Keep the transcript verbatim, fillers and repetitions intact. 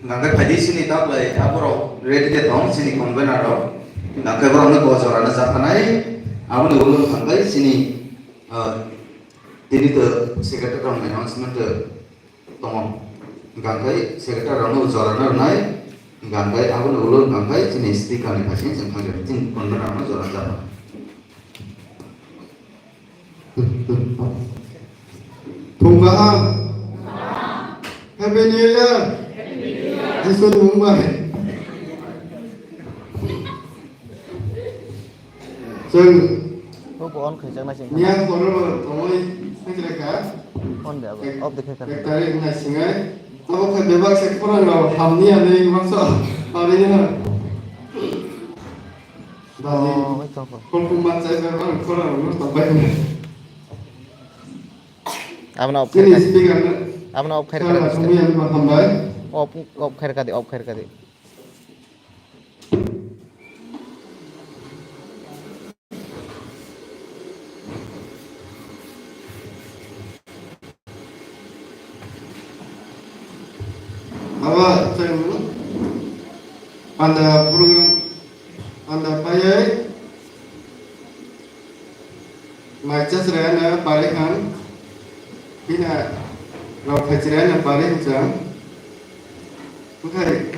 Hingkhe phaidi sini taklai aborok ready khe tong sini convener rok. Hingkhe borokno bo jorano japhanai. Aboni ulo hingkhe sini, ah, tini to secretary rok announcement tongo. Hingkhe secretary rokno jorano rwnai. Hingkhe aboni ulo hingkhe sini speaker ni phaising chwng thangjago. Chini convener rokno jorano japhanai. Phung kaham. Happy New Year. Jisu ni mung bai. Chwng Oh, bo on khaijak nai sing. Niya khoro tongoi thangjago. On de abo. Off de khe kha. Ek tarik nai singai. Abo khe bebak se khorang rok hamni ani mangsa. Pari ya. Dani. Oh, oi tong tong. Kolpum ma chai ba ba khora no ta bai. Abna off Chini khair speaker na. Abna off khair Sara kha. Sumi ani ma hambai. Off, off khair kha di, off khair kha di. Abo chwng panda program panda paiwi mai chasraya na pari khan bina rok phaichiraya na pari hwnkha. Wngkhai